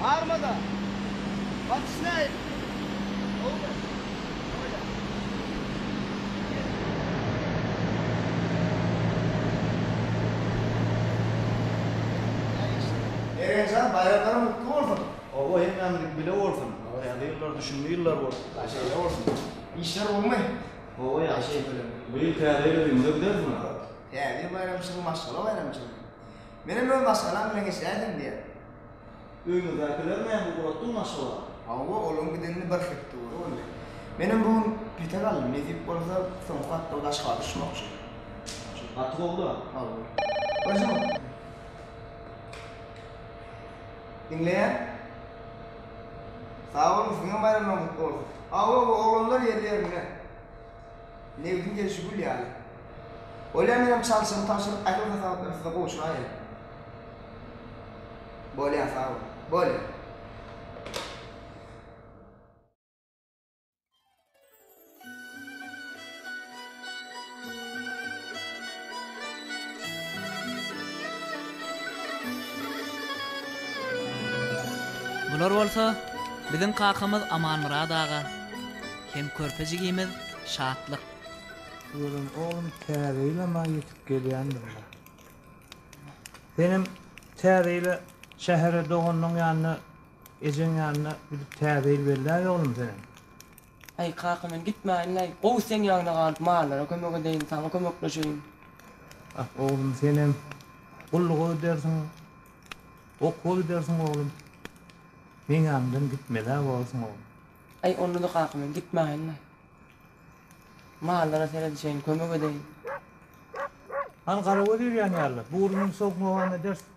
Armada. Batyş nähili? Gowumy? Bolýar. Mergenjan, baýramlaryň gutly bolsun! Hawa, hemmämiziňki bile bolsun. Täze ýyllar düşümli ýyllar bolsun. Şeýle bolsun. Işler gowumy? Hawa, ýagşy. Bu ýyl Täze ýyl öýüňize gidersiňmi? Täze ýyl baýramçylygy maşgala baýramçylygy. Menem öz maşgalam bilen geçiräýsem diýýän. Öýüňizdäkileri näme ugratdyňmy Aşgabada? Hawa, olaryň gidenine bir hepde boldy. Menem bu gün petek aldym. Nesip bolsa, soňky gatnawda Aşgabada uçmakçy. Gaty gowy-da. Hawa. Özüň? Diňleýän. Sag boluň, siziňem baýramlaryňyz gutly bolsun. Hawa, bu oglanlar ýerli-ýerinde. Nebitiň gelşi gül ýaly. Bolýa menem çalşygymy tabşyryp ähli hasabatlary size gowşuraýyn. Bolýa sag bol. Bolýa. Bular bolsa biziň kakamyz Amanmyrat aga hem körpe jigimiz Şatlyk. Gören oglum täze ýylam-a ýetip gelýändir-le. Senem täze ýyla şähere doganynyň ýanyna, ejeň ýanyna gidip täze ýyl belläý oglum senem. Aý kaka men gitmäýin-läý, gowy seň ýanyňda galyp mallara kömek edeýin, saňa kömekleşeýin. Ah oglum senem gulluga gidersiň, okuwa gidersiň oglum. Meň ýanymdan gitmel-ä borsuň oglum. Aý onda-da kaka men gitmäýin-läý. Mallara seredişeýin, kömek edeýin. Hany garagöz ýörýän ýaly, burnuny sokmagam edersiň.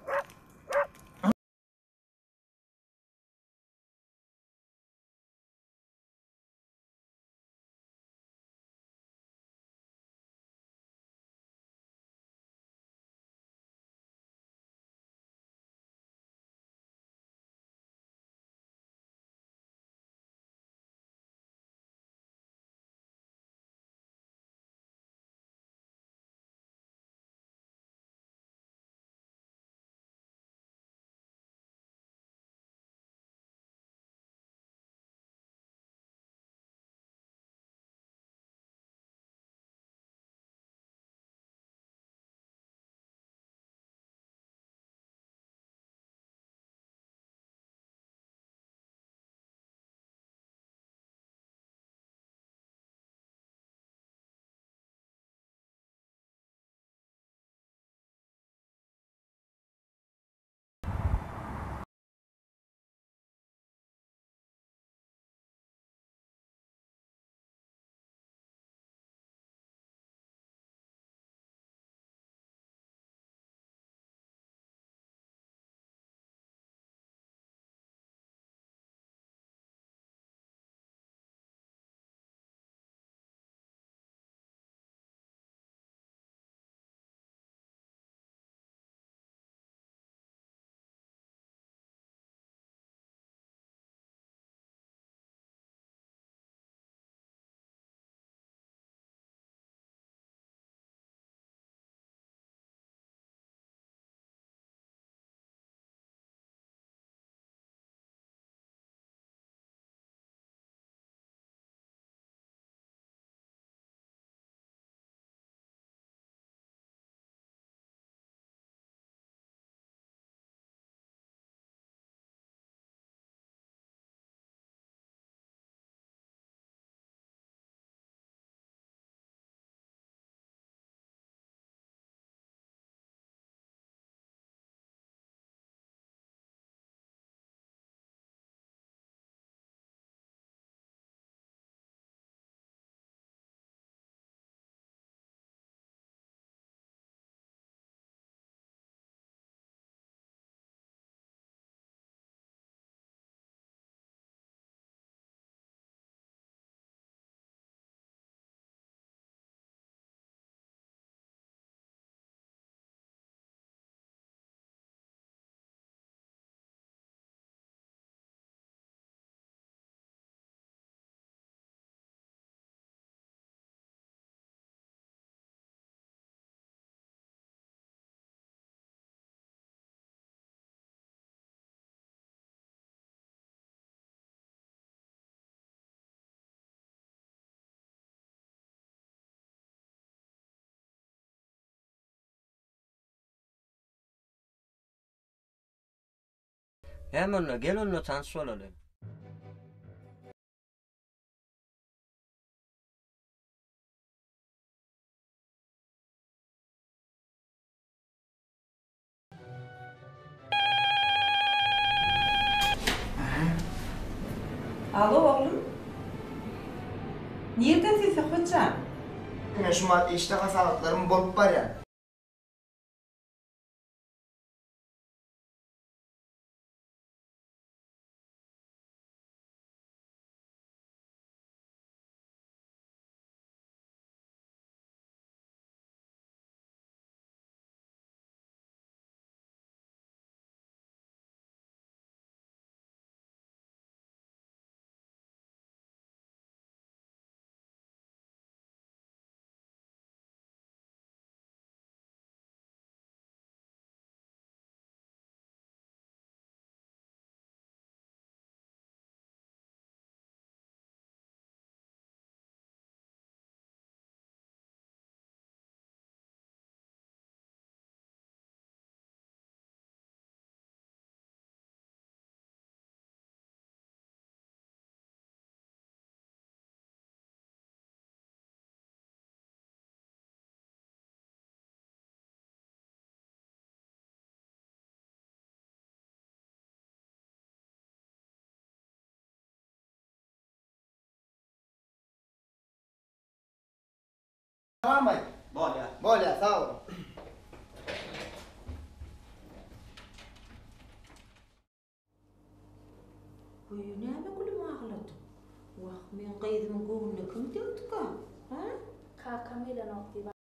Hem onda, gel onda tanyş bolaly. Alo oglum. Nirden sen Söhbet jan? Men şumat işde hasabatlarym bolup barýar. Tamam. Bolýar. Bolýar, sag boluň. Göýä näme gülüm agladyň? Wah, meň gyzymyň göwnüne kim degdika, hä? Kakam gelenok diýip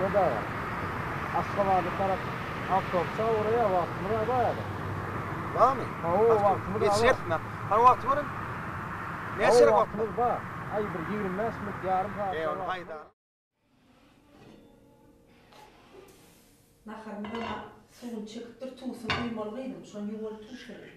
Ahmet aga, Aşgabada tarap awtobusa ugraýar, wagtymyz-a bar-a. Barmy? Hawa, wagtymyz bar. Ýetişerismi? Hany wagty görün. Näçe Hawa, wagtymyz? wagtymyz bar. Aý, bir 25 minut, ýarym sagat. Eý, ony haýda. Naharymyzam suwuny çekipdir, tüwüsini guýmaly gyzym, şony ýuwaly tüwşüni.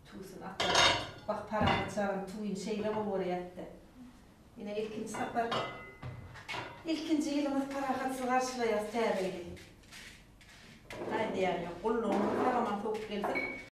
Tüwüsini ataly. Bak Parahat janyň tüwini şeýle gowy görýärdi. Ine ilkinji sapar ilkinji ýylymyz parahatsyz garşylaýarys täze ýyly. Aýdýan ýok, gullugymyz sag-aman sowup gelsin.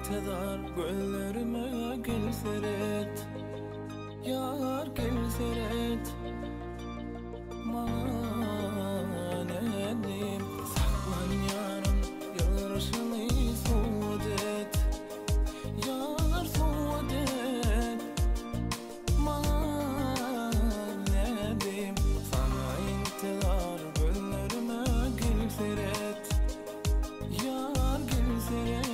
intizar Gözlerime gel seret Ýar gel seret Maňa nädip Saklanýaryn ýylgyryşyňy sowgat et Ýar sowgat et Maňa nädip Saňa intizar Gözlerime gel seret Ýar gel seret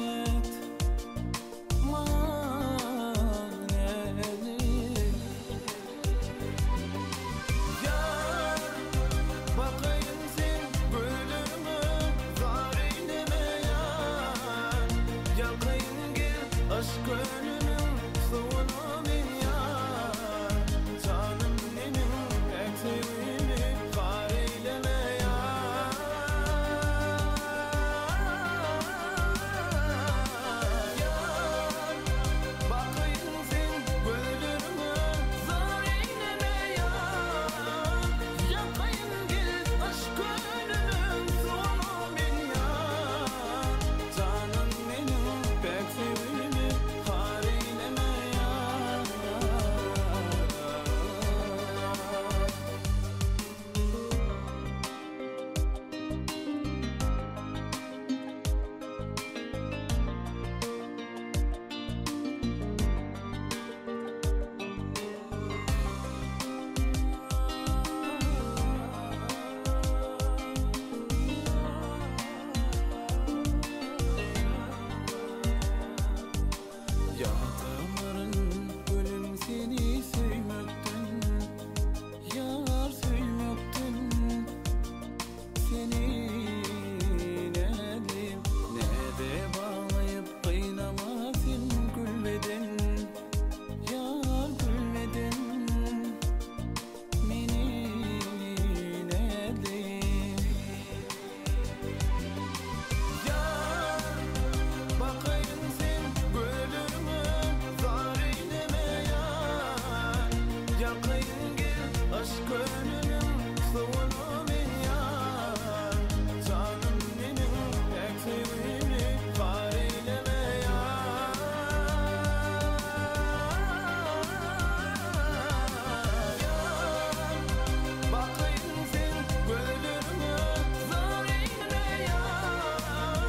Ýatamyryn gülüm seni söýmekden Ýar söýmekden Seni nädip näze baglaýyp gynama sen gülbeden Ýar gülbeden Meni nädip Ýar bakaýyn sen gözleriňe zar eýleme ýar Ýakaýyn gel aşk kölüniň suwuna men ýar Janym meniň päk söýgimi har eýleme ýar Ýar bakaýyn sen gözleriňe zar eýleme ýar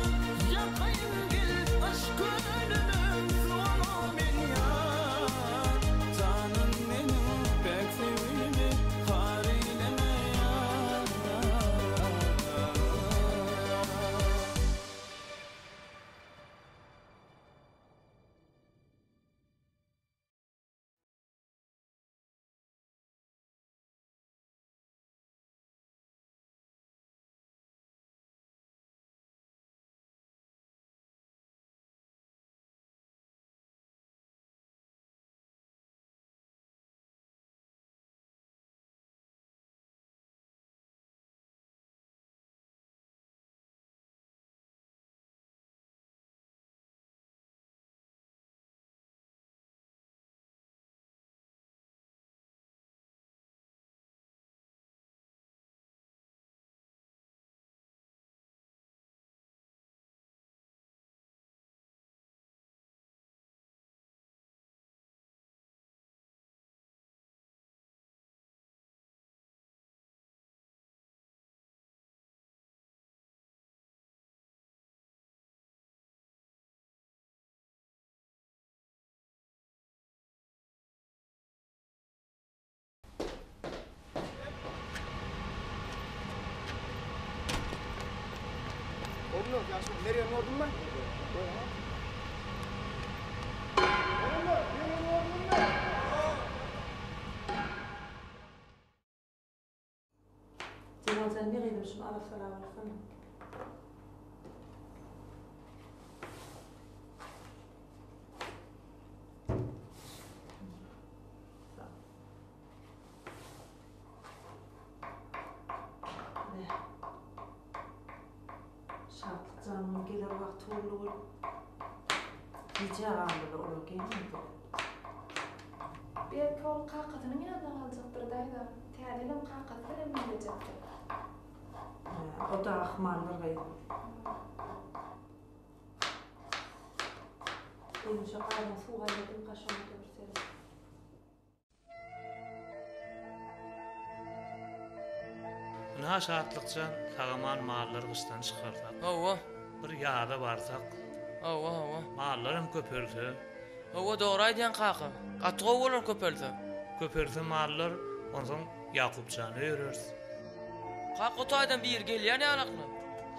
Ýakaýyn gel aşk kölüniň suwuna men ýar Janym meniň päk söýgimi har eýleme ýar. Oglanlar, ýagşy, Merýem gördüňmi? Oglanlar, Merýemi gördüňmi? Jemaljan ne gyzym şuny arassalap alsana. Şatlyk janyň geler wagty boldy bol. Gijä galdylar olar gelmedi. Belki ol kakasynyň ýanynda galjakdyr daýza. Täze ýylam kakasy bilen bellejekdir. Hä, o-da ahmaldyr gyzym. Ýumşak gazyň suw gaýnadymka şoňa-da bir seret. Ynha Şatlykjan sagaman mallary gyşdan çykarsak. Hawa. Bir ýaza barsak. Hawa hawa. Mallaram köpelse. Hawa dogry aýdýaň kaka. Gaty gowy bolar köpelse. Köpelse mallar onsoň Ýakupjany öýereris. Kaka o taýdan biri gelýän ýalakly.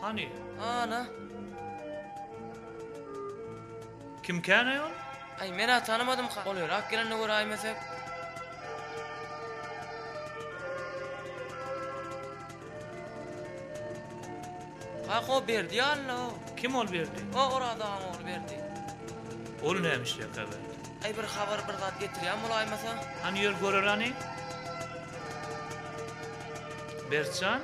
Hany? Ana. Kimkän-aý ol? Aý men-ä tanamadym kaka. Golaýrak gelende göräýmesek. Kaka o Berdi ýaly-la o. Kim ol Berdi? O Oraz agaň ogly Berdi. Ol näme işleýärkä Berdi? Aý bir habar bir zat getirýän bolaýmasa. Hany ýör göreli hany. Bertjan.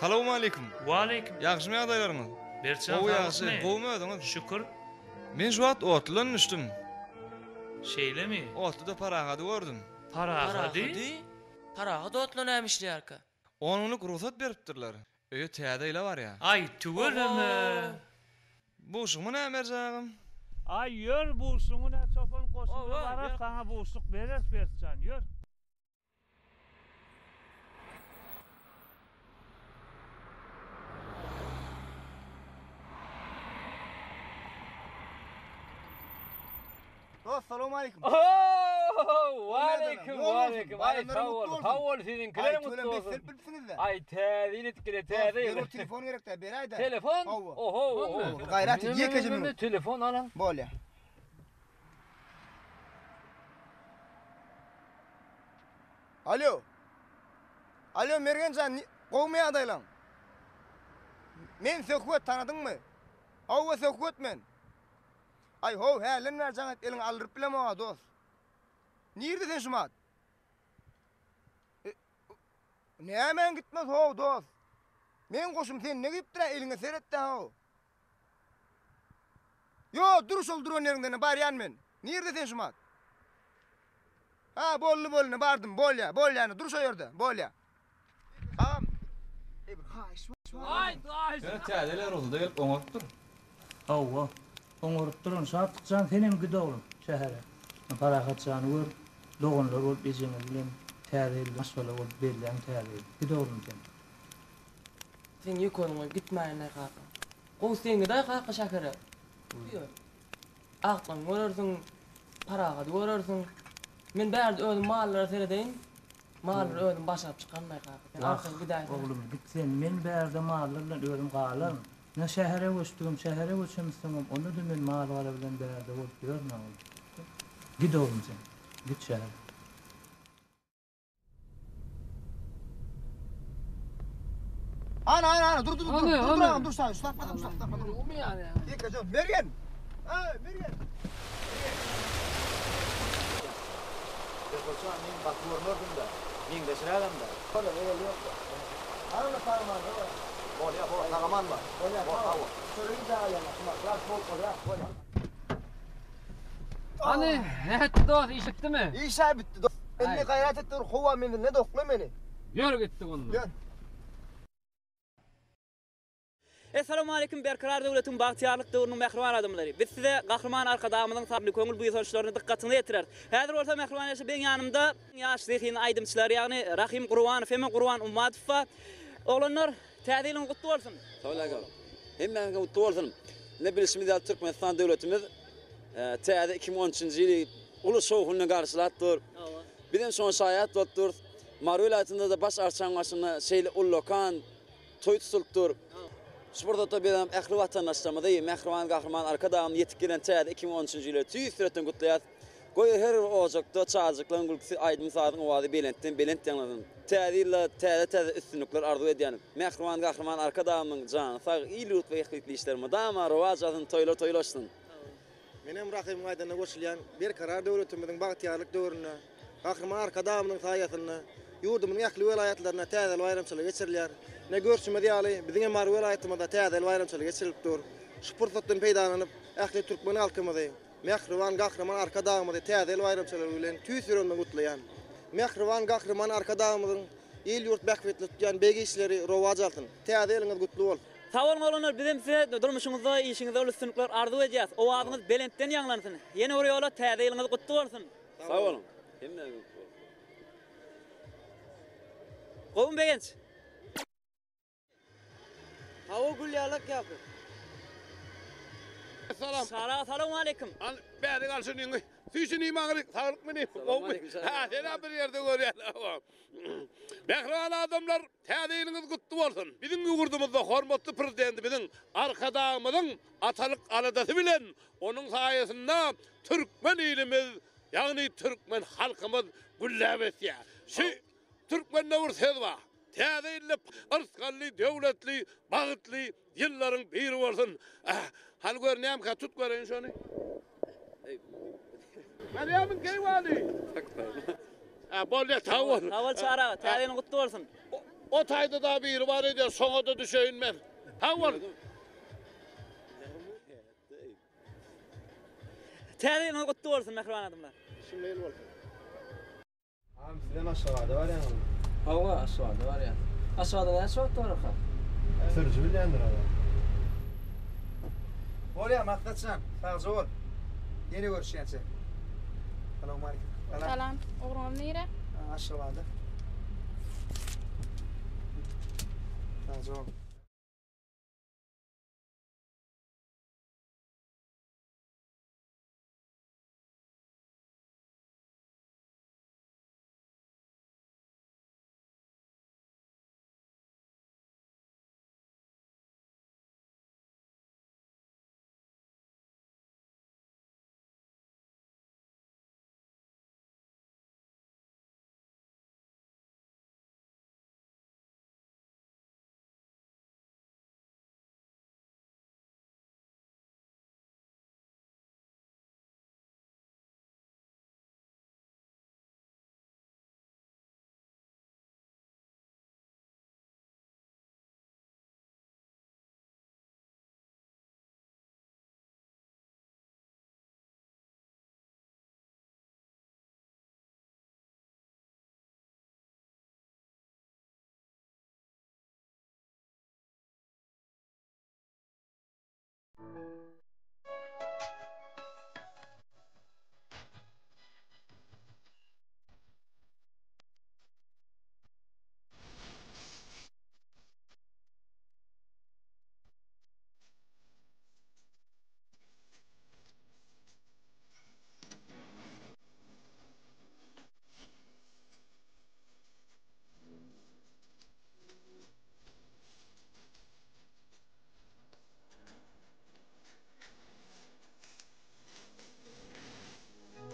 Salowmaleýkim. Waleýkim. Ýagşymy ýagdaýlaryňyz? Bertjan Gowy ýagşy. saglykmy? Gowumy özüňiz? Şükür. Men şu wagt otludan düşdüm. Şeýlemi? Otluda Parahady gördüm. Parahady? Parahady? Parahat otla näme işleýärkä? On günlük rugsat beripdirler. Öýe täze ýyla barýar. Aý tüweleme. Buşlukmy näme berjek agam? Aý ýör buşlugyňy nä çopan goşuna barar saňa buşluk bereris Bertjan ýör. Dost salowmaleýkim. Waleýkim waleýkim. Aý sag bol. Sag bol siziňkilerem gutly bolsun. Aý täze ýyl etgili täze ýyl. Zerur telefon gerekdä beräýdä. Telefon? Oho oho. Gaýrat et ýekeje minut. Telefon alan. Bolýa. Alo. Alo Mergen jan gowmy ýagdaýlaň? Men Söhbet tanadyňmy? Hawa Söhbet men. Aý how hälden bäri jaň edip eliňi aldyryp bilemok-a dos. Nirde sen şumat? E, nämäň gitmez how dos? Meň goşum sende gidipdir-ä eliňe seret-dä how. Ýo, dur şol duran ýeriňden barýan men. Nirde sen şumat? Ha, boldy boldy, bardym, bolýa, bolýa, dur şo ýerde, bolýa. Agam, e bir haýyş bar. Ýöne täze ýyl rugsada gelip oňarypdyr. Hawa, oňarypdyryn. Şatlyk jan, senem git oglum, şähere. Parahat jany gör, doganlar bolup ejeňiz bilen täze ýylda maşgala bolup belläň täze ýyly. Git oglum sen. Seň ýeke özüň goýup gitmäýin-aý kaka. Gowy sen gidäý kaka şähere. Ýör. Agtygyňy görersiň, Parahady görersiň. Men bärde özüm mallara seredeýin. Mallary özüm başaryp çykaryn-aý kaka. Sen arkaýyn gidäýsene. Wah, oglum, git sen. Men bärde mallar bilen özüm galaryn. Ine, şähere göçdügim, şähere göçemizsoňam, onda-da men mal-gara bilen bärde bolup ýörmen oglum. Git oglum sen. Git şähere. Ana ana ana dur dur dur dur dur agam dur şaý şlap dur şlap dur. Ýeke jon Mergen. Ey Mergen. Goçam men gaty görmerdim-de. Meňzeşrägem-de. Bolýa ýok ýok. Ana sagaman bar. Bolýa bol sagaman bar. Bolýa Bol sag bol. Çöregi jaýlaýan şuma. Ýa bol bolýa bolýa. Hany nätdi dost iş bitdimi? Iş-ä bitdi dost. Indi gaýrat et dur howa menziline dokla meni. Ýör gitdik onda. Ýör. Essalawmaleýkim Berkarar döwletiň bagtyýarlyk döwrüniň mähriban adamlary! Biz size Gahryman Arkadagymyzyň sabyrly köňül buýsançlaryny dykgatyňyza ýetireris. Häzir bolsa mähriban ýaşa beň ýanymda ýaş zehinli aýdymçylar ýagny Rahym Gurbanow hem Gurban Ummadow bar. Oglanlar Täze ýylyňyz gutly bolsun! Sag bol agam. Hemmäňiziň gutly bolsun. Ine bilşimiz ýaly Türkmenistan döwletimiz täze 2013-nji ýyly uly şowhun bilen garşylap dur. Biz hem şoňa şaýat bolup durus. Mary welaýatynda-da baş arçaň başynda şeýle ullakan toý tutulyp dur. Şu pursatda biz hem ähli watandaşlarymyzy mähriban Gahryman Arkadagymyz ýetip gelen täze 2013-nji ýyly tüýs ýürekden gutlaýarys. Goý, her bir ojakda çagajyklaryň gülküsi, aýdym-sazyň owazy belentden belent ýaňlansyn. Täze ýylda täze-täze üstünlikler arzuw edýän. Mähriban Gahryman Arkadagymyzyň jany sag, il-ýurt bähbitli işleri mydama rowaç alsyn, toýlar toýlaşsyn! Menem Rahymyň aýdanyna goşulýan, Berkarar döwletimiziň bagtyýarlyk döwründe, Gahryman Arkadagymyzyň saýasynda ýurdumyzyň ähli welaýatlarynda Täze ýyl baýramçylygy geçirilýär. Ine, görşümiz ýaly, biziň hem Mary welaýatymyzda Täze ýyl baýramçylygy geçirilip dur. Şu pursatdan peýdalanyp, ähli türkmen halkymyzy, Mähriban Gahryman Arkadagymyzy Täze ýyl baýramçylygy bilen tüýs ýüregimden gutlaýan. Mähriban Gahryman Arkadagymyzyň il-ýurt bähbitli tutýan beýik işleri rowaç alsyn! Täze ýylyňyz gutly bolsun! Sag boluň oglanlar bizem size durmuşyňyzda işiňizde uly üstünlikler arzuw edýäs. Owazyňyz belentden ýaňlansyn. Ýene bir ýola täze ýylyňyz gutly bolsun. Sag boluň. Hemmäňize gutly bolsun. Gowumy Begenç? Hawa gül ýalak ýapy. Salam. Sara salowmaleýkim. Al bäri gal şunyňy. Süýşüni maňry saglykmy ne? Gowmy? Ha, sen bir ýerde görýän. Mähriban adamlar, täze ýylyňyz gutly bolsun. Biziň ýurdumyzda hormatly Prezidentimiziň Arkadagymyzyň atalyk aladasy bilen onuň saýasynda türkmen ilimiz, ýagny türkmen halkymyz gülläp ösýär. Şu türkmende bir söz bar. Täze ýylda yrsgally, döwletli, bagtly ýyllaryň biri bolsun. Hany görünýärmikä, tut göreýin şony. Görýärmiň keýwany? Hä, bolýar, sag bol. Sag bol Çary aga, täze ýylyň gutly bolsun. O taýda-da biri bar öýdýän, şoňa-da düşeýin men. Sag bol. Täze ýylyňyz gutly bolsun, mähriban adamlar. Şunda ýyl bolsun. Agam sizem Aşgabada barýaňyzmy? Hawa, Aşgabada barýan. Aşgabada näçe wagt bararka? Sürüji bilýändir agam. Bolýar Maksatjan, sagja bol. Ýene görüşýänçä. Salowmaleýkim. Salam. Salam. Ugruňyz nirä? Aşgabada. Sagja bol.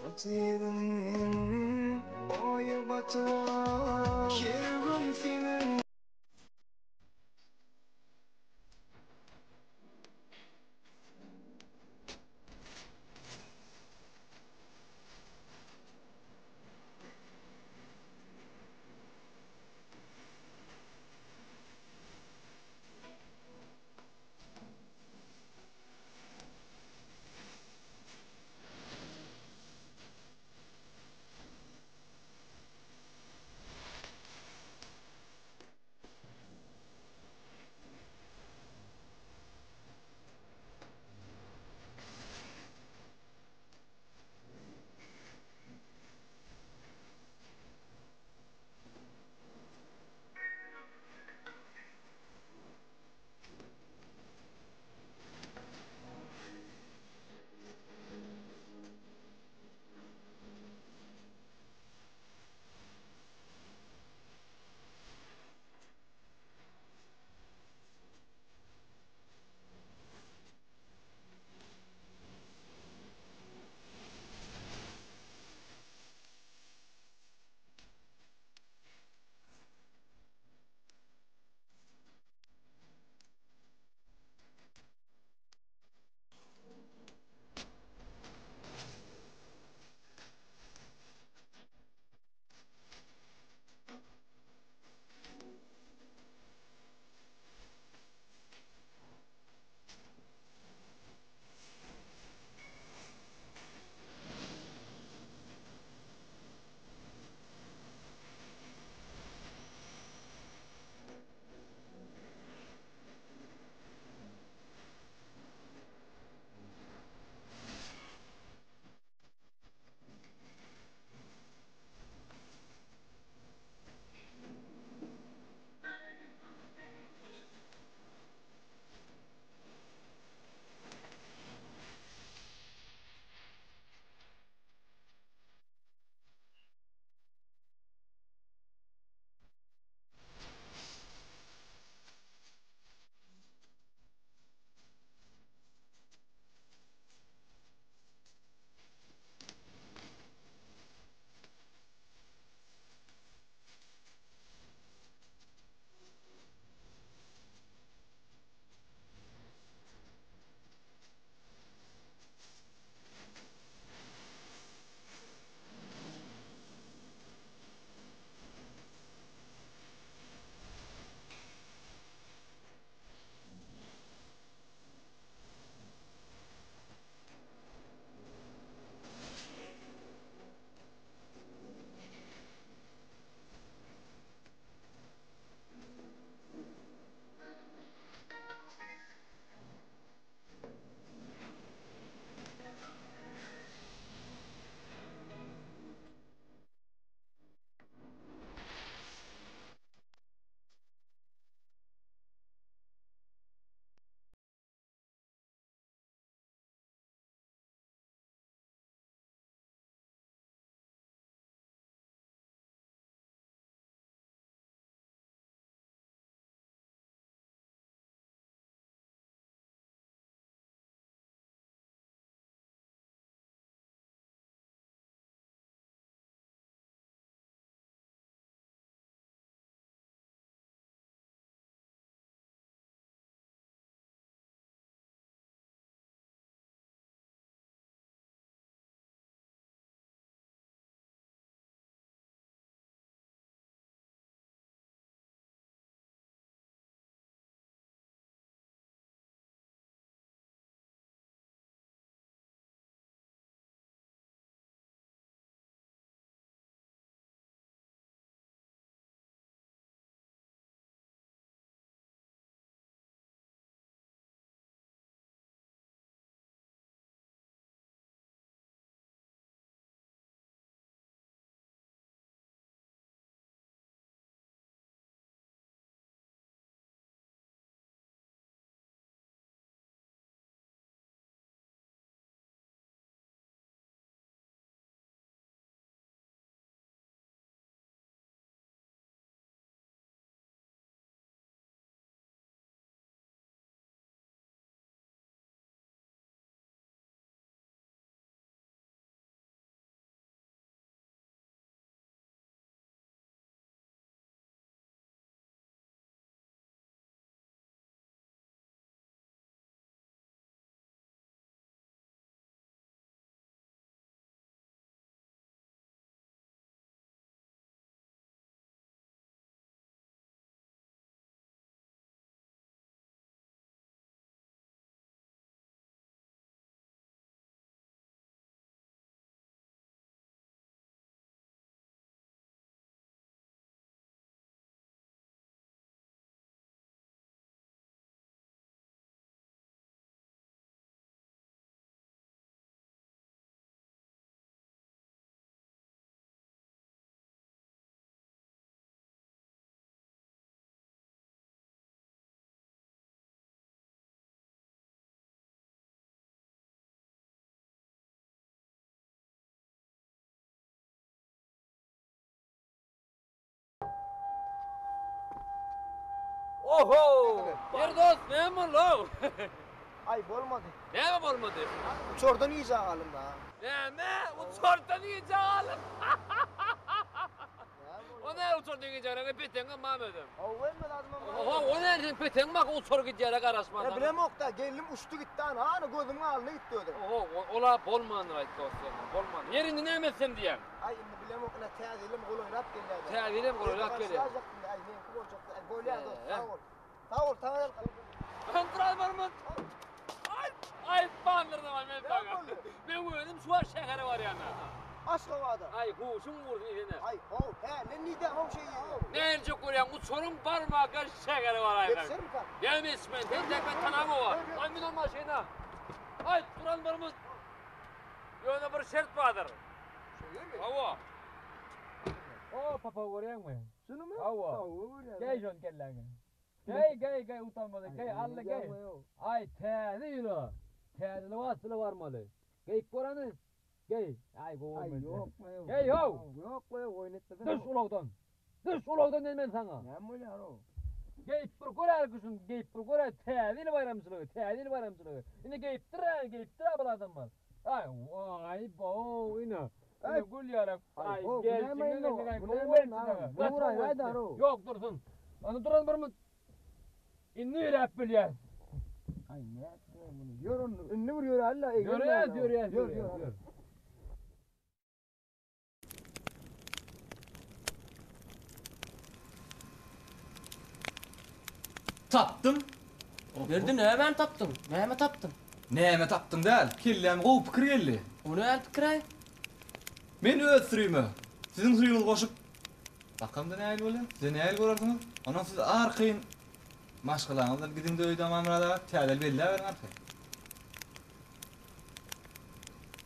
Otyryn oýa batyp Her gün seniň. Oho! Ýeri dost, näme boldy-ow? Aý, bolmady. Näme bolmady? Uçardan gijä galdym da. Näme? Uçardan gijä galdyň? O näme uçardan gijä galan? Peteňem barmy özem? Hawa, hemme zadymam bar. Oho, o näme seň peteň barka uçar gidýärä garaşman Ýa bilemok-da, geldim uçdy gitdi ana, ana gözümiň alnyna gitdi özem. Oho, ol-a bolmandyr aýt dost ýa, bolmandyr. Ýeri indi näme etsem diýýäň? Aý indi bilemok, ine täze ýylam golaýlap gelýär-dä. Täze ýylam golaýlap gelýär. Aý meňki boljakdy. Aý bolýar dost, sag bol. Sag bol, saňa ýalkasyn. Kontrol barmy? Aý, aýtmandyryn aý men saňa. Men özüm şu wagt şähere barýan. Aşgabada. Aý, huşuň gursun isene. Aý, how, hä, men nirde how şeý ýeri? Näljek bolýaň, uçaryň barmaka şähere baraýsaň. Ýetişermikäm? Näme ýetişmän, sen tek men tanamok. Aý, mün ol maşyna. Aý, duran barmyz. Ýöne bir şert bardyr. Şeýlemi? Hawa. O, papa görýäňmi? Şunumy? Hawa. Hawa, görýän. Geý şony kelläňe. Geý, geý, geý, utanmadan geý, alla geý. Aý, täze ýyla, täze lybas bile barmaly. Geýip gör hany. Geý. Aý, gowy Aý, bolmaz. ýok, ýok. Geý, how! Ýok, ýok, oýun etmesene. Düş ulagdan. Düş ulagdan diýen men saňa. Näme bolýar-ow? Geýip bir gör-ä küşüň, geýip bir gör-ä täze ýyl baýramçylygy, täze ýyl baýramçylygy. Indi geýipdir-ä, geýipdir-ä bir adamlar. Aý, waý, bow, ine. Ine gül ýaly. Aý, gelşiňe gelşiňe, gowy gelşiňe. Ýok, dursun. Onda duran bir mut. Indi ýöräp bilýäs. Aý, nätdiň muny? Ýör onda, indi bir ýöräli-le. Ýöräs, ýöräs, ýör, ýör. Tapdym. Berdi nämäni tapdyň? Näme tapdyň? Näme tapdyň däl, kelläme gowy pikir geldi. O nähili pikir-aý? Men öz sürime siziň sürüňizi goşup bakamda nähili bolýar? Size nähili görersiňiz? Ondan siz arkaýyn maşgalaňyz bilen gidiň-de öýde Amanmyrat aga, täze ýyl belläberiň arkaýyn.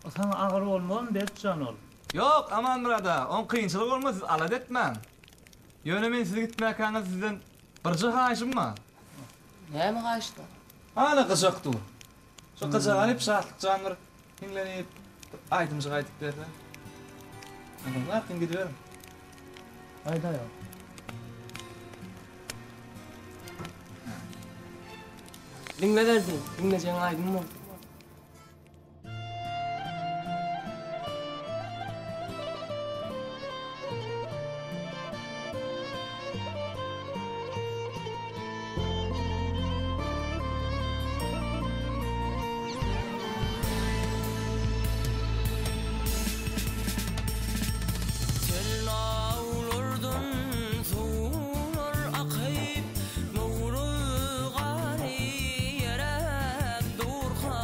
O saňa agyr bolmazmy Berkjan ol? Ýok, Amanmyrat aga, oň kynçylygy bolmaz, siz alada etmäň. Ýöne men siz gitmäkäňiz sizden birje haýyşym bar. Näme haýyşda? Ana gyjak dur. Şo gyjagy alyp Şatlyk jan bir hiňlenip bir aýdymjyk aýdyp berse. Onsoň arkaýyn gidiberiň. Aýdaý-ow. Diňle Berdi, diňlejegiň aýdym bolsun. Tellawlardan suwlar akyp, Nowruz gary eräp durka.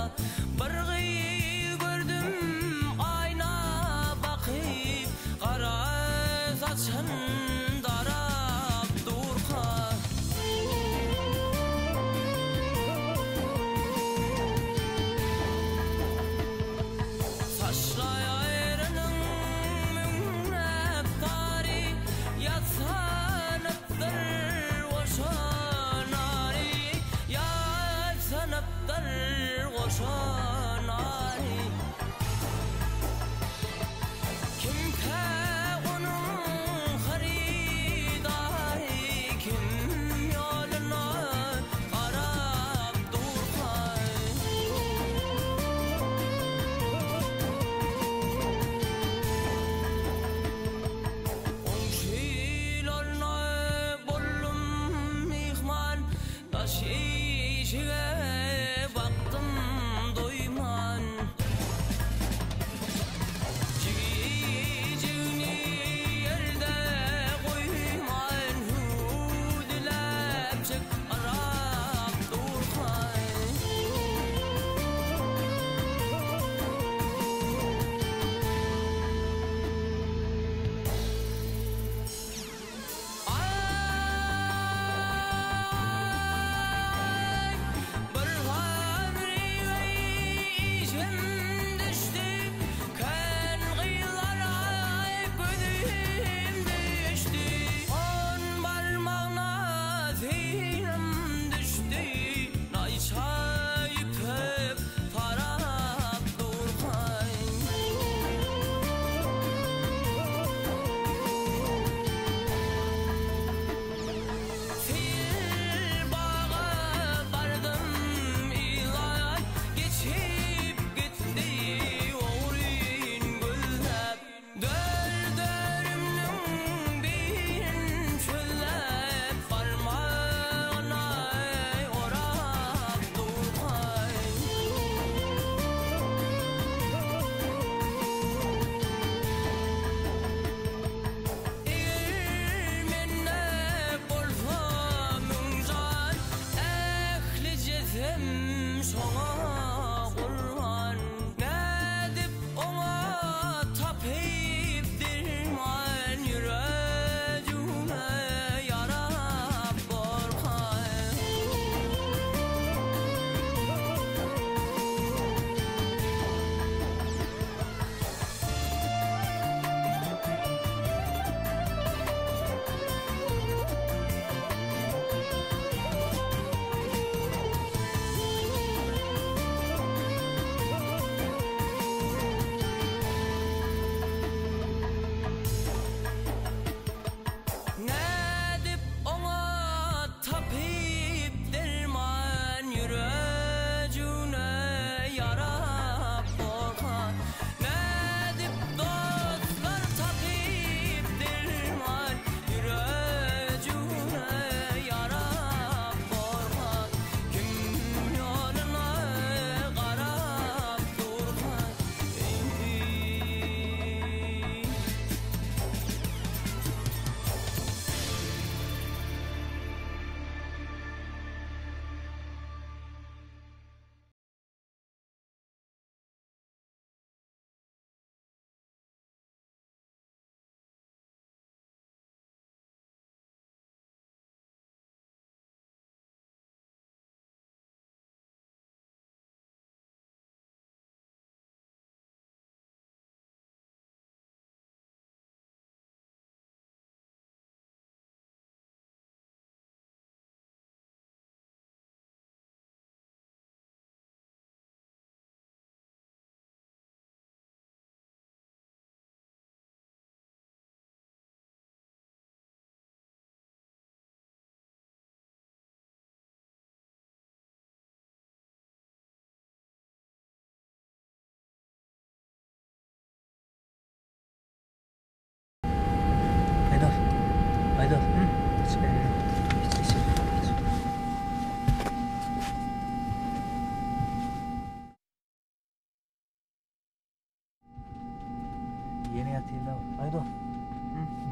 Ýene ýatyrlar. Aý dost.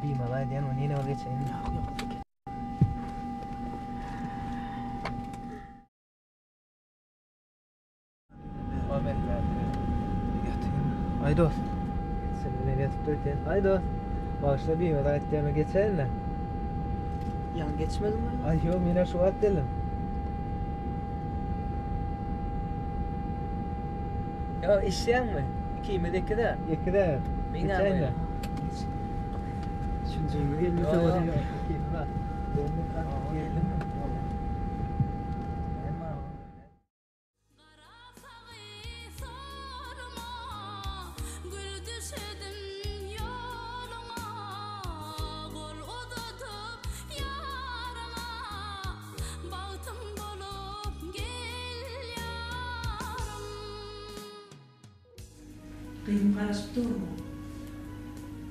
Bimaza edýän ony ýene bir geçeýin. Ýok, ýok. Aý dost. Sen bilen ýatyp dur Aý dost. Bagyşla bimaza aýtýan geçeýin-le. Ýaňy geçmediňmi? Aý ýok, men şu wagt geldim. Ýa eşýäňmi? Ikimiz ekide. Ekide. Geçeýin-le. Üçünjimiz gelmese bolýar. Geldim. Gyzym garaşyp durmy?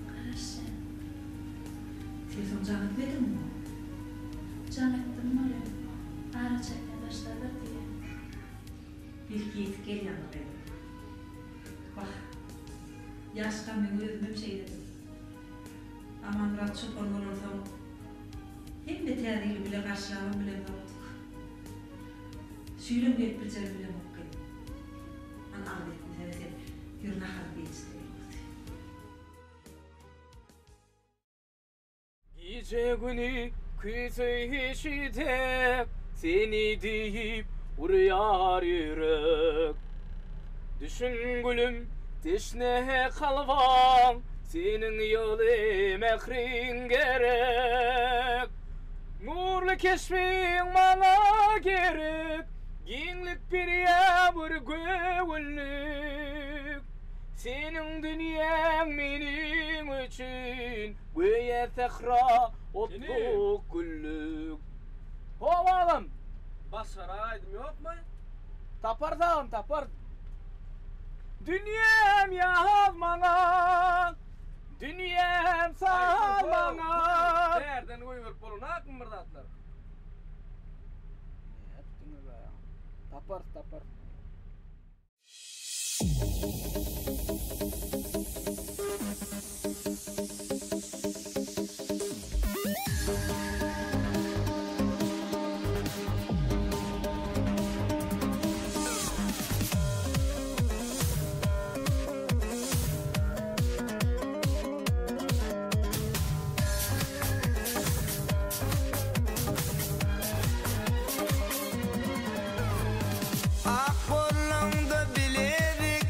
Garaşýan. Telefon jaň etmediňmi? Jaň etdim welin, araçäkden daşdadyr diýýär. Belki ýetip gelýändir gyzym. Wah, ýaşkam meň özümem şeýledim. Amanmyrat çopan bolansoň, hemme täze ýyly bile garşylabam bilemzokdyk. Şu ýylam gelip biljegimi bilemok gyzym. Hany agyz etmesene sen, ýör naharyňy iýişdir gowusy. Gije güni küýseýşi dek seni diýip urýar ýürek. Düşün gülüm teşne kalbam seniň ýyly mähriň gerek. Nurly keşbiň maňa gerek giňlik berýä bir göwünlik. Seniň dünýäň meniň üçin Göýä sähra otluk güllük. How agam! Başgarak aýdym ýokmy? Taparys agam taparys. Dünýäm ýaz maňa, dünýäm saz maňa. Bärden goýberip bolanakmy bir zatlar? Nätdiňiz a? Taparys taparys. Ak bollaňda bilezik.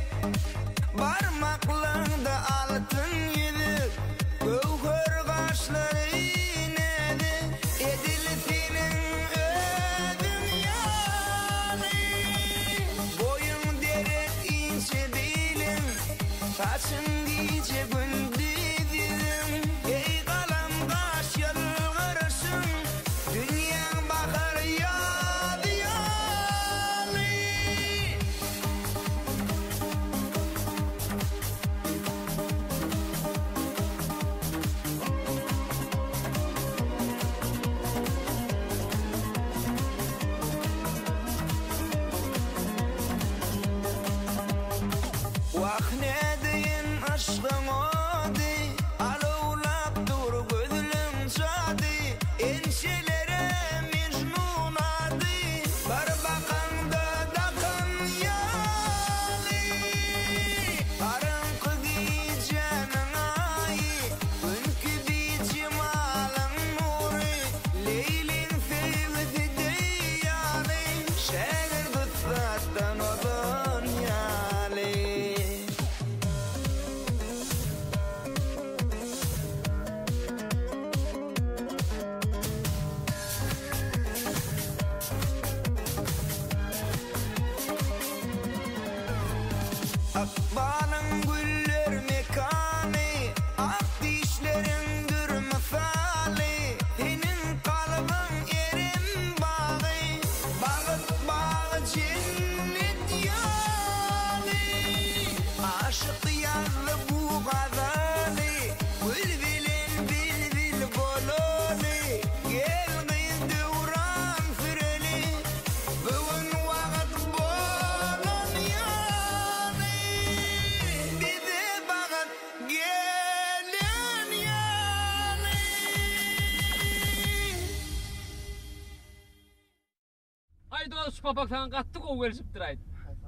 papak saňa gaty gowy gelşipdir aýt.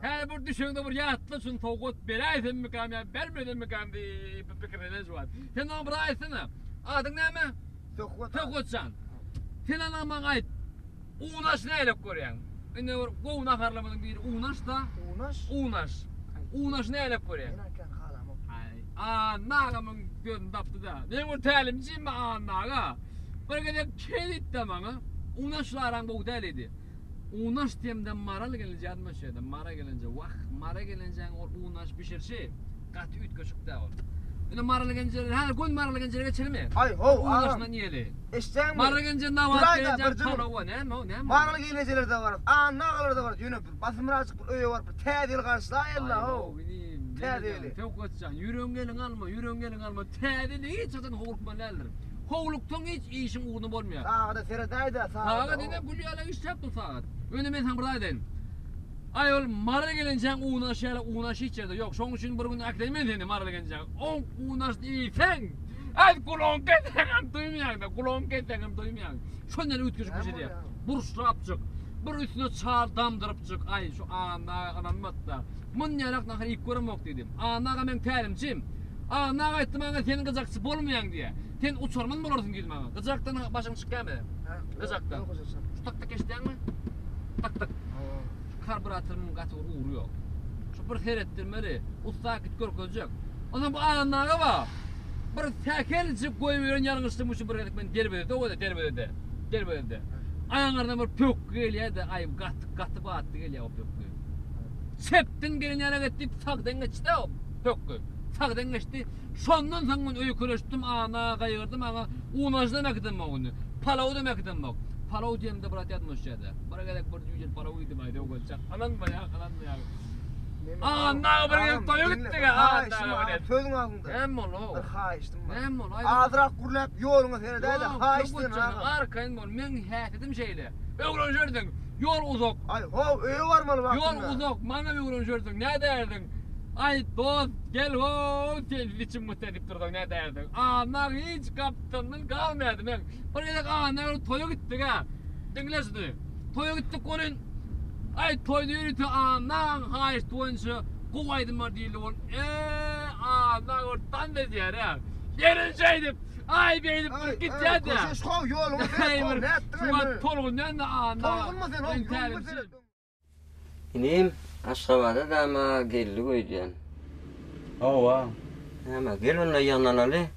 Häzir bir düşeňde bir ýatla şuny sowgat beräýsemmikam ýa bermezemmikam diýip bir pikirlenen şu wagt. Sen maňa bir aýtsana. Adyň näme? Söhbet. Söhbetjan. Sen ana maňa aýt. Unaş nähilek görýäň? Indi bir gowy naharlarymyzyň biri unaş-da. Unaş? Unaş. Unaş nähilek görýäň? Men aýtýan halamok. Aý, Anna agamyň sözüni tapdy-da. Men bir tälimçim Anna aga. Bir gezek şeý diýdi-de maňa. Unaşla araň gowy däl diýdi. Unaş diýemde Maral gelinje ýadyma düşýär-de. Mara gelinje, wah, Mara gelinjäň ol unaş bişirişi gaty üýtgeşik-dä ol. Indi Maral gelinje, häzir göni Maral gelinjelere geçelimi? Aý, how, agam. Unaşyndan iýeli. Eşitýäňmi? Maral gelinje nabat Duraý-da, gelinje bir jynym. palawa, näme o, näme o? Maral gelinjelere-de bararys, Anna agalara-da bararys, ýöne bir basymraçyk bir öýe baryp bir täze ýyl garşylaýaly-la, how. Aý, how, inim, Täze ýyly. Söhbetjan, ýüregiňi eliňe alma, ýüregiňi eliňe alma. Täze ýyly hiç haçan howlukmaly däldir. Howluksaň hiç işiň ugruna bolmaýar. Sagada seredäý-dä, sagada. Sagat ine gül ýaly işläp dur sagat. Ýöne men saňa bir zat aýdaýyn. Aý ol Maral gelinjäň unaşy ýaly unaş hiç ýerde ýok. Şoň üçin bir gün äkideýin men seni Maral gelinjäň. Oň unaşyny iýseň, aý gulagyňy kesseňem duýmaýaň-da, gulagyňy kesseňem duýmaýaň. Şondan üýtgeşik bişirýär. Burçlapjyk, bir üstüne çal damdyrypjyk, aý şu Anna aga ynanmady-da. Munýalak nahar iýip göremok diýdi. Anna aga meň tälimçim. Anna aga aýtdy maňa sen gyjakçy bolmaýaň diýýär. Sen uçarman bolarsyň diýdi maňa. Gyjakdan başyň çykýarmy? Gyjakdan. Şu tak tak eşidýäňmi? Tak tak. Şu karburatorymyň gaty bir ugry ýok. Şu bir seretdirmeli. Ussa git görkezjek. Onsoň bu Anna aga bar. Bir sähelçik goýberen ýalňyşlygym üçin bir gezek men derwezede goýdy, derwezede. Derwezede. Aňyrdan bir pökgi gelýär-de, aý gaty gaty batly gelýär o pökgi. Çepden gelen ýaly etdi, sagdan geçdi o pökgi. Sagdan geçdi. Şondan soň men öýkeleşdim, ana gaýgyrdym, aňa unaşdan äkidem o güni. Palaw da äkidem bak. Palaw diýemde bir at ýadyma düşýär-de. Bir gezek bir jüýjeli palaw iýdim aýda ogançak. Ynanmaýaň, ynanmaýaň. Anna bir gezek toýa gitdik. Haýyşym bar, sözüň agzyňda. Näme boldy o? Bir haýyşdym bar. Näme boldy? Azrak gürläp ýoluňa seredäý-de, haýyşt senden agam. Arkaýyn bol, meň häsiýetim şeýle. Öwrenişersiň. Ýol uzak. Aý, how, öýe barmaly wagtynda. Ýol uzak, maňa öwrenişersiň. Nädersiň? Aý, dost, gel how, sen içim gysýar diýip dursaň nädersiň? Anna hiç gapdalyndan galmaýardy meň. Bir gezek Anna bilen toýa gitdik-ä. Diňle şuny. Toýa gitdik welin, aý, toýda ýörite Annaň haýyşty boýunça gowy aýdym bar diýildi ol. Eee, Anna bir tans edýär-ä. Gelin şeýdip, aý beýdip bir gidýär-de. Köşeş how, ýoluňa seret, how, nätdiň-aý Şu wagt tolgunýan-da Anna. Tolgunma sen, how, ýoluňa seret. Inim, Aşgabada dama geldik öýdýän. Hawa. Näme, gel onda ýygnanaly.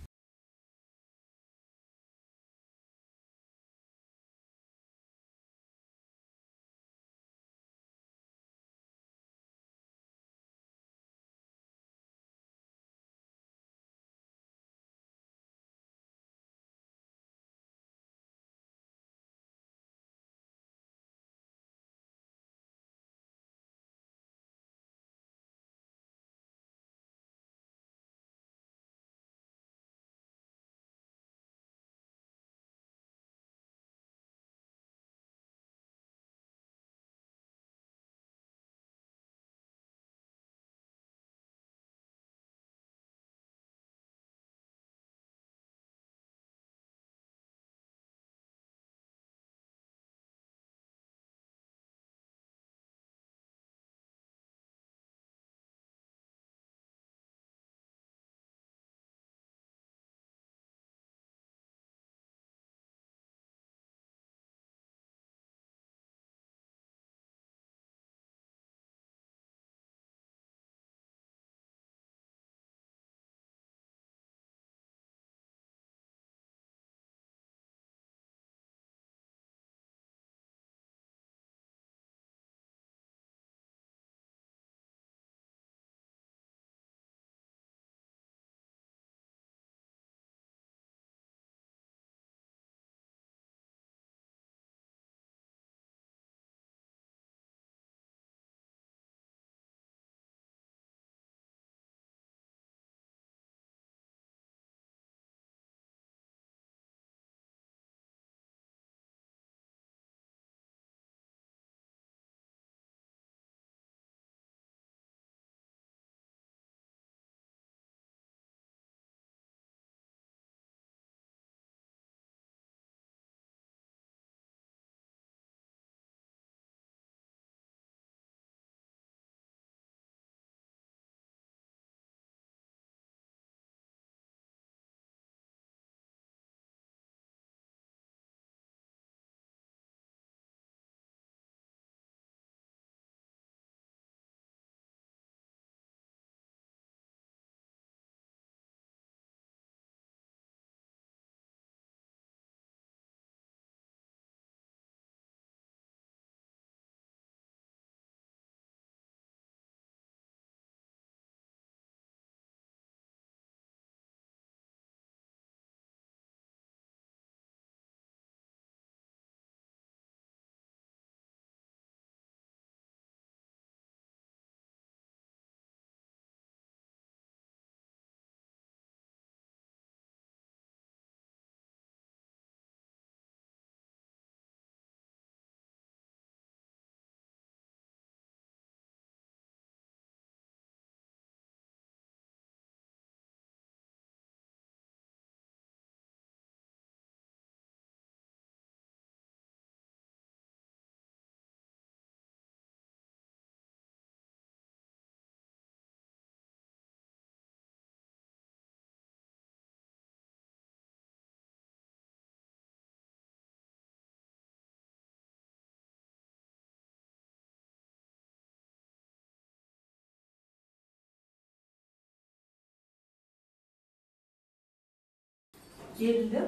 Gelinler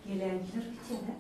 geläýdiler gitýän-ä.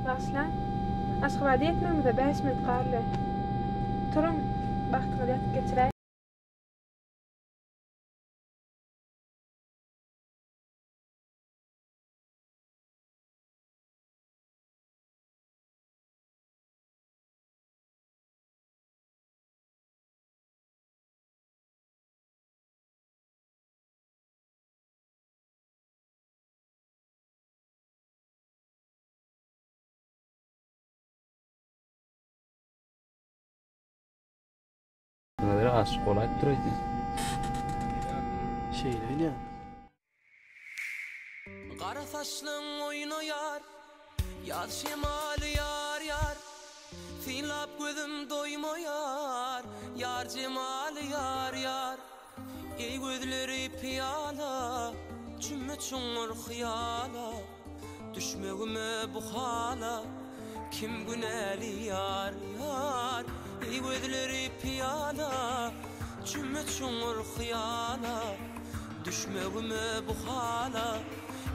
Bagyşlaň, Aşgabada ýetmegimize bäş minut galdy. Turuň, bagtyňyzy ýatyp geçiräýiň. Nazary aşyk bolaýypdyr öýdýän. Şeýle öýdýän. Gara saçlyň oýnaýar, Ýaz şemaly ýar ýar. Synlap gözüm doýmaýar, Ýar jemaly ýar ýar. Eý gözleri pyýala, Çümme çuňňur hyýala, Düşmegime bu hala, Kim günäli ýar, ýar. Eý gözleri pyýala, Çümme çuňňur hyýala, Düşmegime bu hala,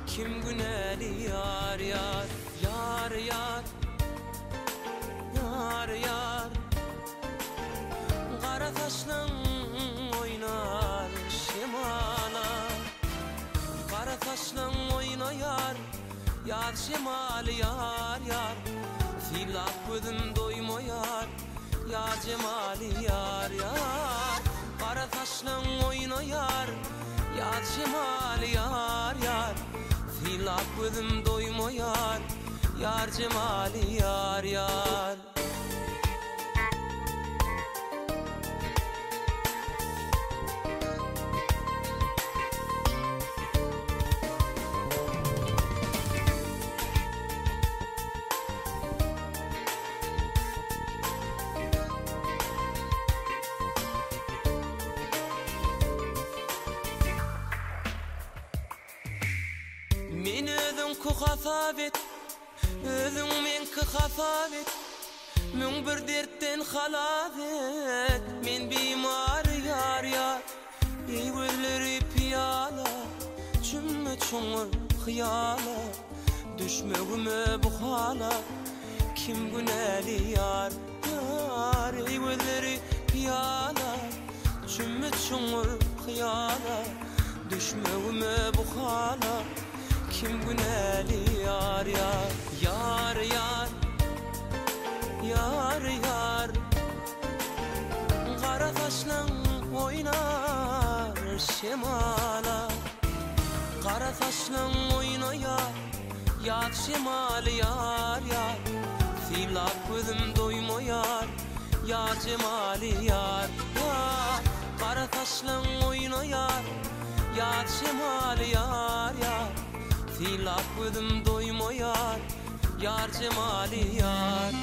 Kim günäli ýar, ýar. Ýar, ýar. Ýar, ýar. Gara saçlaň oýnar şemala Gara saçlaň oýnaýar ýaz şemaly ýar ýar Synlap gözüm doýmaýar ýar jemaly ýar ýar Gara saçlaň oýnaýar ýaz şemaly ýar ýar Synlap gözüm doýmaýar ýar jemaly ýar ýar. Meni özüňki hasap et, Özüň meňki hasap et, 1001 dertden halas et, Men bimar ýar ýar, Eý gözleri pyýala, Çümme çuňňur hyýala, Düşmegime bu hala, Kim günäli ýar ýar, Eý gözleri pyýala, Çümme çuňňur hyýala, Düşmegime bu hala, Kim günäli ýar ýar Ýar ýar Ýar ýar Gara saçlaň oýnar şemala Gara saçlaň oýnaýar Ýaz şemaly ýar ýar Synlap gözüm doýmaýar Ýar jemaly ýar ýar Gara saçlaň oýnaýar Ýaz şemaly ýar ýar Synlap gözüm doýmaýar Ýar jemaly ýar.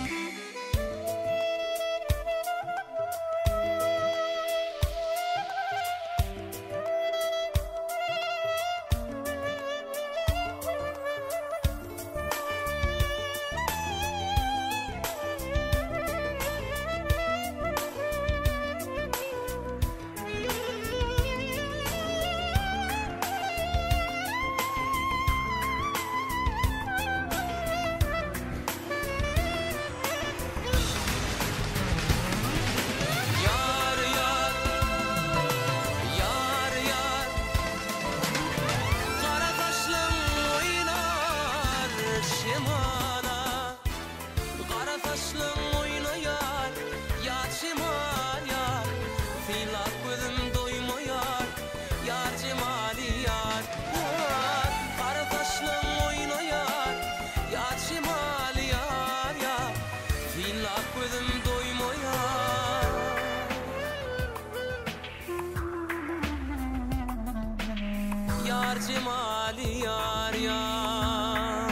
jemaly ýar ýar.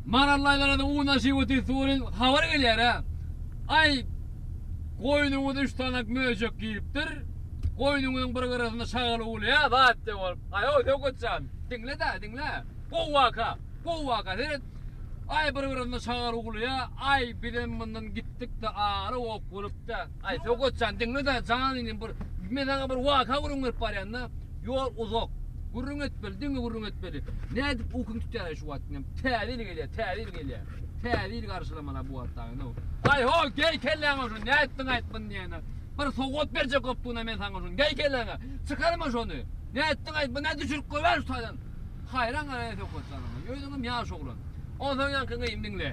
Marallaýlara-da un aşyp otyr welin habar gelýär-ä. Aý, goýnuňyza üç sanak möjek giripdir. Goýnuňyzyň bir gyrasynda şagal uwlaýar, zat diýip bolup. Aý-ow, Söwket jan, diňle-dä, diňle. Gowy waka, gowy waka, seret. Aý, bir gyrasynda şagal uwlaýar, aý, bizem mundan gitdik-de, agyry ok bolup-da. Aý, Söwket jan, diňle-dä, jan inim, bir, men saňa bir waka gürrüň berip barýan-da. Ýol uzak. Gürrüň etmeli, diňe gürrüň etmeli. Nädip ukyň tutýar şu wagt diňe. Täze ýyl gelýär, täze ýyl gelýär. Täze ýyl garşylamala bu wagt dagy. No. Aý ho, geý kelläňe şuny. Nätdiň aýt muny diýene. Bir sowgat berjek bolupdygyna men saňa şuny. Geý kelläňe. Çykarma şony. Nätdiň aýt, bu nä düşürip goýber şu taýdan. Haýran galaýan söhbet janyňa. Özüňem ýaş oglan. Onsoň ýaňky gyýym diňle.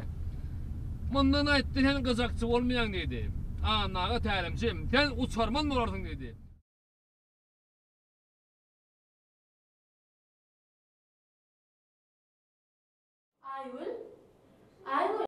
Mundan aýtdy sen gyjakçy bolmaýaň diýdi. Anna aga tälimçi, sen uçarman bolarsyň diýdi. Aýgül? Aýgül?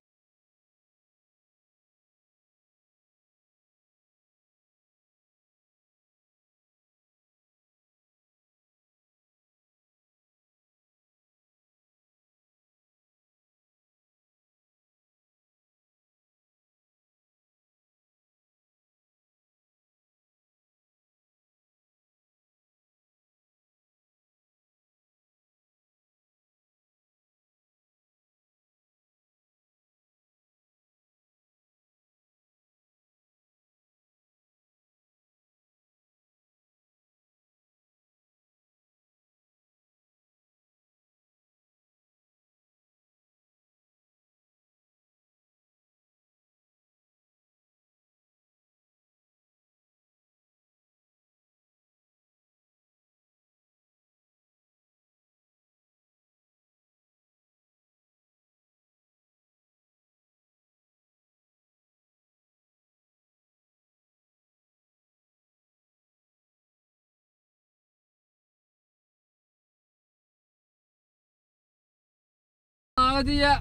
Aga diýýä,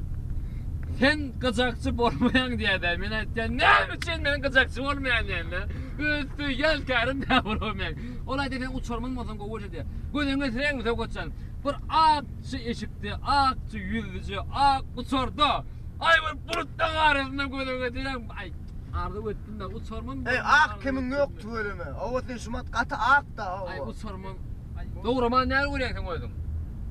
sen gyjakçy bolmaýaň diýýä-dä. Men aýtýan, näme üçin men gyjakçy bolmaýan diýende, öz söýýän kärim dä bolmaýan. Ol aýdýar, sen uçarman bolsaň gowy bolýar diýýär. Gözüňe sireňmi Söwketjan? Bir akja eşikde, akja ýüzlüje, ak uçarda, aý bir bulutlaryň arasynda gözüňe sireň, aý, arzuw etdim-de, uçarman Eý, ak kimiň ýok tüweleme. Hawa sen şumat gaty ak-da, hawa. Aý, uçarman. Dogramany näme görýäň sen özüň?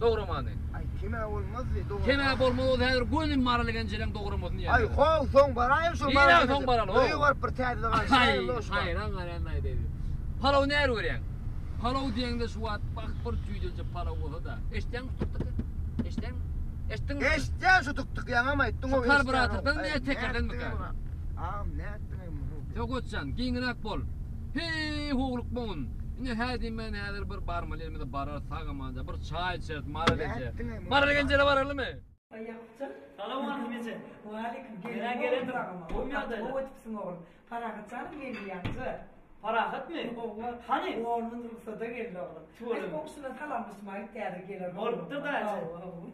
Dogramany. Aý kemä bolmazdy dograma. Kemä bolmaz bolsa häzir göni Maral genjeleň dogramasyny ýer. Aý how soň baraýyn şol Maral. Ýa soň baraly. Öýe baryp bir täze garşylaýyn şu. Haýran galýan aý dedi. Palaw näme görýäň? Palaw diýeňde şu wagt bak bir jüýjeje palaw bolsa-da. Eşitýäňmi şu tuk-tuky? Eşitýäňmi? Eşitdiňmi? Eşitýän şu tuk-tuky ýaňam aýtdyň. Şu karburatordan ýa tekerdenmikä? Agam nätdiň muny? Söwgetjan, giňräk bol. Heý, howlukmagyn. Ine, hä diýmän häzir bir barmaly ýerimize bararys, sag-amanja bir çaý içeris, Maral eje. Maral genjele baralymy? Ýakupjan. Salowmaleýkim eje. Waleýkim. Menä gelendir. Gowymy ýagdaýlar? Gowy ötüpsiň oglum. Parahat janym geldi ýaňja. Parahatmy? Hawa. Hany? Ondan rugsada geldi oglum. Tüweleme. Biz goňşular salamlaşmaga gitdi häzir geler. Bolupdyr-da eje. Hawa, hawa.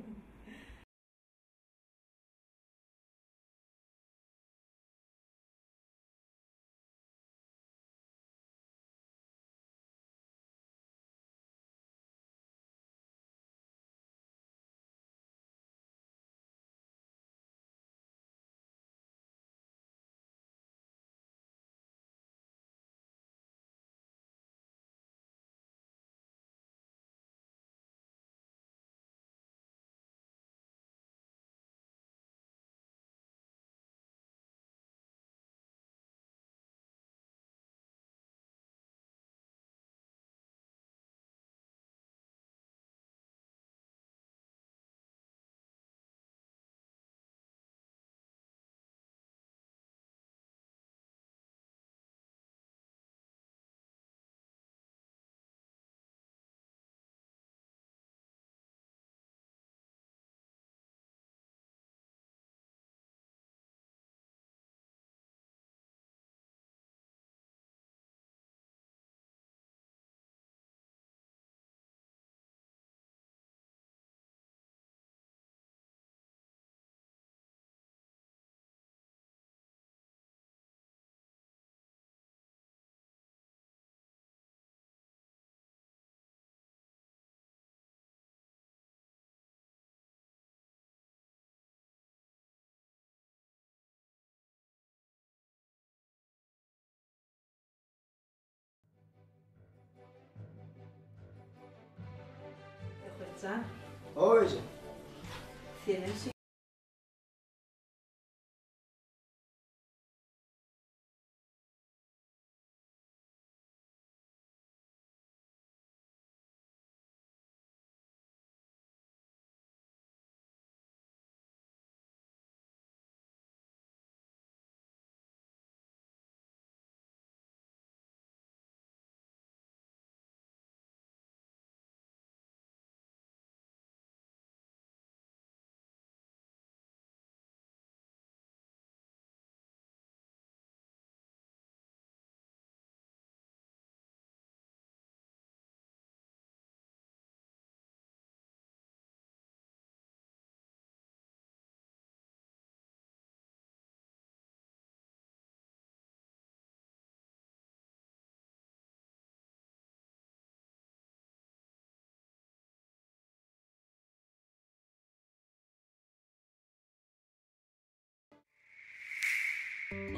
jan. Hawa eje. Senem şu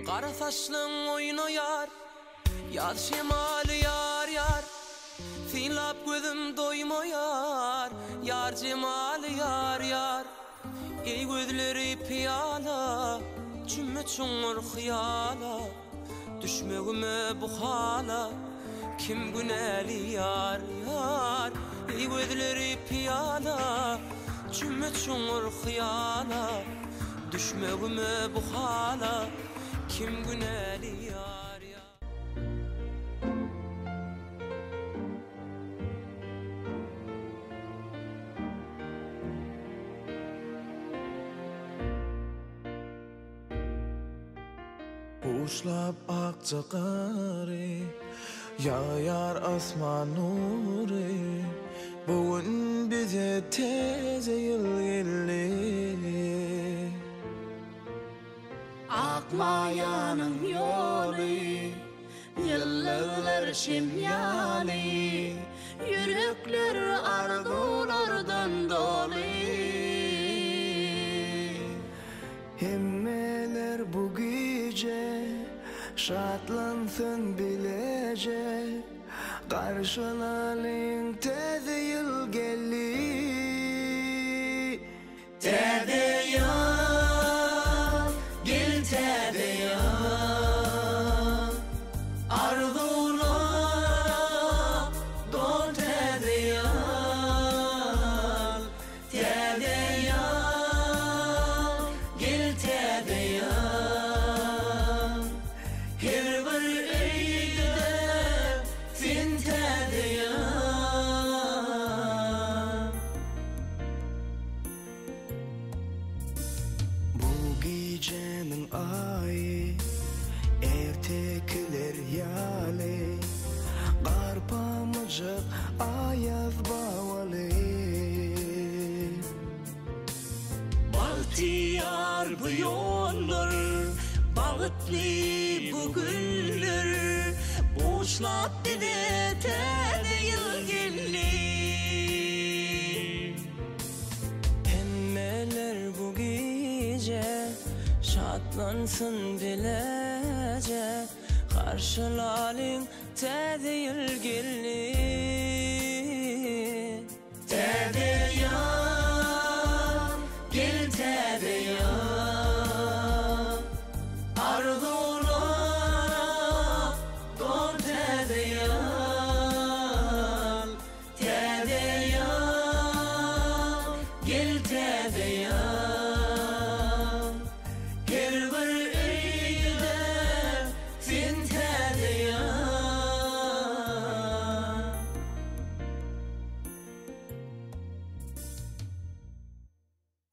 Gara saçlyň oýnaýar, Ýaz şemaly ýar-ýar. Synlap gözüm doýmaýar, Ýar jemaly ýar-ýar. Eý gözleri pyýala, Çümme çuňňur hyýala, Düşmegime bu hala, Kim günäli ýar, ýar. Eý gözleri pyýala, Çümme çuňňur hyýala, Düşmegime bu hala, Kim günäli ýar, ýar. Buşlap akja gary, Ýagýar asman nury, Bu gün bize täze ýyl geldi. Ak maýanyň ýoly, Ýyldyzlar şem ýaly, Ýürekler arzuwlardan doly. Hemmeler bu gije Şatlansyn bileje, Garşylalyň täze ýyl geldi. Täze ýyl, gel täze ýyl, Arzuwlara dol täze ýyl. Täze ýyl, gel täze ýyl, Her bir öýde sen täze ýyl. Bu gijäniň aýy ertekiler ýaly, Gar pamyjyk aýaz babaly. Bagtyýar bu ýollar, bagtly bu günler, Buşlap bize täze ýyl geldi. Hemmeler bu gije şatlansyn bileje, Garşylalyň täze ýyl geldi. Täze ýyl, gel täze ýyl, Arzuwlara dol täze ýyl.